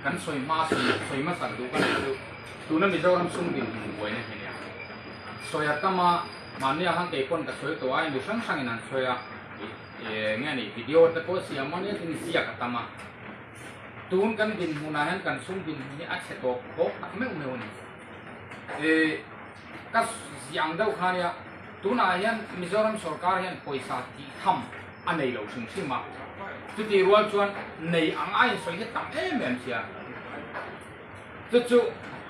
Kan sawi hma sawi sawi hmasak duh ka nei chu tuna Mizoram sum dinhmun buaina hi nia. Sawi a tam a, mahnia khan kei pawn ka sawi tawh a, mi hrang hrangin an sawi a, ih nge ni video te pawh siam a nia tin ziak a tam a. Tun kan dinhmunah hian kan sum dinhmun hi a chhe tawp khawk tak meuh meuh a ni. Ih ka ziah ang deuh kha nia, tunah hian Mizoram sorkar hian pawisa tih tham a nei lo hrim hrim a, chutih rual chuan nei ang a insawi hi tam em em sia. Chu chu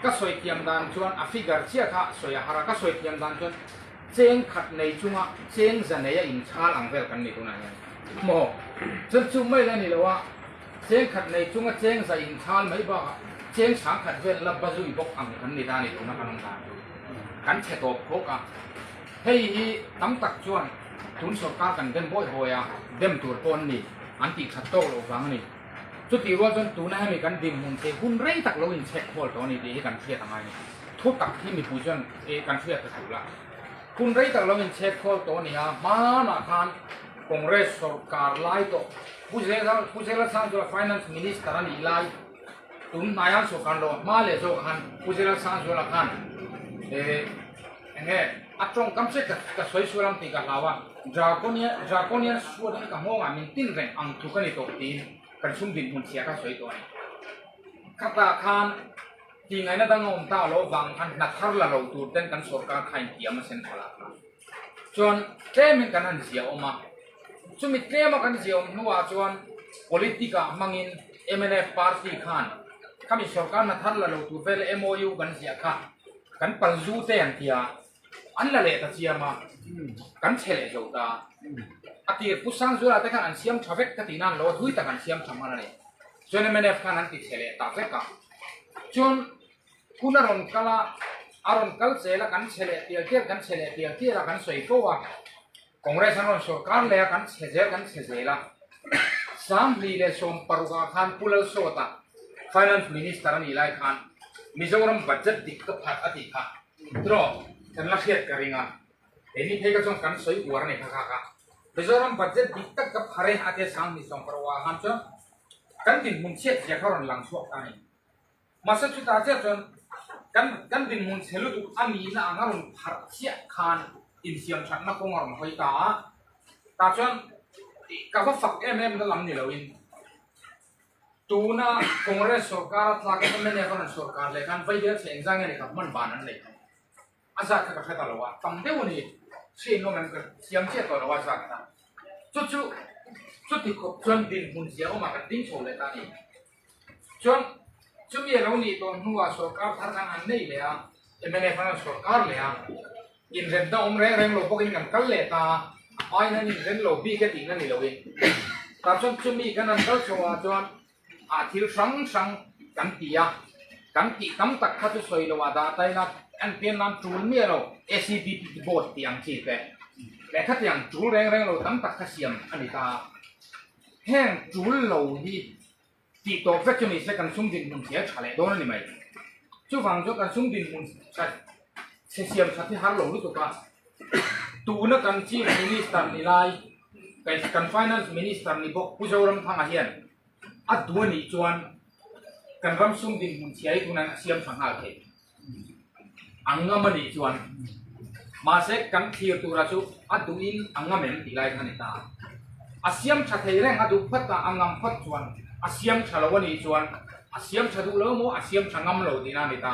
ka sawi thiam dan chuan a figure chiah kha sawi a har a, ka sawi thiam dan chuan cheng khat nei chunga cheng za nei a inchhal ang vel kan ni tunah hian maw? Chuan chu mai la ni lo a, cheng khat nei chunga cheng za inchhal mai bakah cheng sang khat vel la bazui bawk ang kan ni ta ni tuna kan awm dan chu kan chhe tawp khawk a. Hei hi tam tak chuan tun sorkar kan dem bawi bawi a, dem tur pawh an ni, an tih that tawk loh vang a ni. Chutih rual chuan tuna hemi kan dinhmun thei hun rei tak lo inchhek khawl tawh a ni tih hi kan hriat a ngai a ni. Thu tak hi mipui chuan eh kan hriat ta tur la. Hun rei tak lo inchhek khawl tawh a ni a, hmanah khan Congress sorkar lai tawh Pu Zela Pu Zela Sangzuala Finance Minister a nih lai tun hnaiah an sorkar lo hma leh zawk khan Pu Zela Sangzuala khan eh Enge a tawngkam che ka sawi sual ang tih ka hlau a, Draconia Draconian suat in ka nghawngah min tin reng ang tluk a ni tawh tiin kan sum dinhmun chhia kha sawi tawh a ni. Khatah khan tih ngaihna dang a awm ta lo vang khan hna thar la lo tur ten kan sorkar kha intiam a sen thala kha chuan tlemin kan han zia awm a, chumi tlema kan zia awm hnuah chuan politic ah hmangin mnf party khan khami sorkar hna thar la lo tur vel MOU kan ziah kha Kan pal zu te an tia, an la leh ta chiam a, kan chhe leh zo ta. A tir Pu Sangzuala te khan an siam tha vek ka tih nan lo a, thui tak an siam tha hman a ni. Chuan mnf khan an ti chhe leh ta vek a. Chuan hun a rawn kal a, a rawn kal zel a, kan chhe leh tial tial, kan chhe leh tial tial a, kan sawi fo a. Congress an rawn sawrkar leh a, kan chhe zel, kan chhe zel a. 2016 ah khan Pu Lalsawta Finance Minister a nih lai khan Mizoram budget dik ka phat a tih kha tiraw kan la hriat ka ring a. He ni phei ka chuan kan sawi uar a ni kha kha kha. Mizoram budget dik tak ka phar e a tia 2016 ah khan chuan kan dinhmun chhiat zia kha rawn lang chhuak ta a ni. Mahse chutah chiah chuan kan kan dinhmun chhe lutuk a nihna ang a rawn pharh chiah khan insiam thatna kawng a rawn hawi ta a, tah chuan ka va fak em em na lam ni loin tuna Congress sorkar a tlak mnf a rawn sorkar leh khan Vaibel chhe engzah nge ni kha hman ban an nei kha a zat kha ka hre ta lo a, tam deuh a ni hriat nawm em ka thiam chiah tawh lo a zat kha chu chu chuti khawp chuan dinhmun zia awmah kan ding chho leh ta a ni. Chuan chumi a lo nih tawh hnuah sorkar thar khan an nei leh a, mnf an rawn sorkar leh a, inremna awm reng reng lo bawkin kan kal leh ta a, a hmain an inrem lo bik a tihna ni loin. Tah chuan chumi kan han kal chho ah chuan ah thil hrang hrang kan ti a, kan tih tam tak kha chu sawi loh ah dah ta ila an pian nan tul miah lo SEDP board tih ang chi te leh khatiang tul reng reng lo tam tak kha siam a ni ta a. Heng tul lo hi tih tawp vek chu ni se kan sum dinhmun chhe a tha leh dawn a ni mai. Chuvang chu kan sum dinhmun that chhe siam that hi har lo lutuk a, tuna kan Chief Minister ni lai, kan Finance Minister ni bawk Pu Zoramthanga hian a duh a nih chuan kan ram sum dinhmun chhia hi tunah a siam tha nghal thei. A ngam a nih chuan mahse kan thlir tura chu a duhin a ngam em tih lai kha a ni ta. A siam tha thei reng a duh phawt a, a ngam phawt chuan a siam tha lo a nih chuan a siam tha duh lo emaw a siam tha ngam lo tihna a ni ta,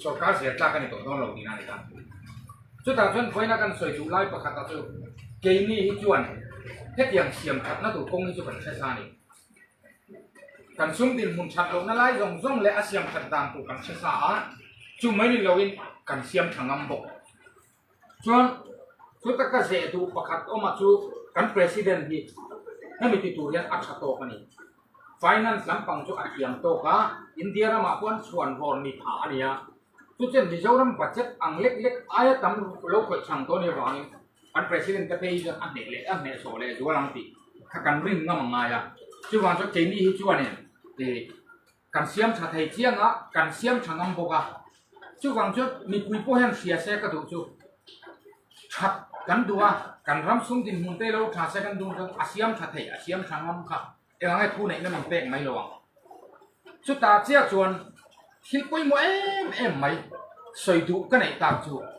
sorkar zel tlak a ni tawh dawn lo tihna a ni ta. Chutah chuan vawiina kan sawi duh lai pakhata chu keini hi chuan hetiang siam thatna tur kawng hi chu kan hre sa a ni. Kan sum dinhmun that lohna lai zawng zawng leh a siam that dan tur kan hre sa a, chu mai ni loin kan siam tha ngam bawk. Chuan chuta ka zeh duh pakhat awmah chu kan President hi hemi ti tur hian a tha tawk a ni. Finance lampang chu a thiam tawk a, India ramah pawh an chhuan vawr ni phah a ni a. Chu chuan Mizoram budget ang lek lek aia tam lo khawih chhang tawh a nih avangin Kan President te phei hi chuan a hneh leh a hneh sawh leh zual ang tih kha kan rin ngam a ngai a. Chuvang chuan keini hi chuanin ih kan siam tha thei chiang a, kan siam tha ngam bawk a. Chuvang chuan mipui pawh hian hria se ka duh chu that kan duh a, kan ram sum dinhmun te lo tha se kan duh chuan a siam tha thei, a siam tha ngam kha. Engah nge thu neihna min pek mai lo ang. Chutah chiah chuan thil pawimawh em em mai sawi duh ka neih tak chu.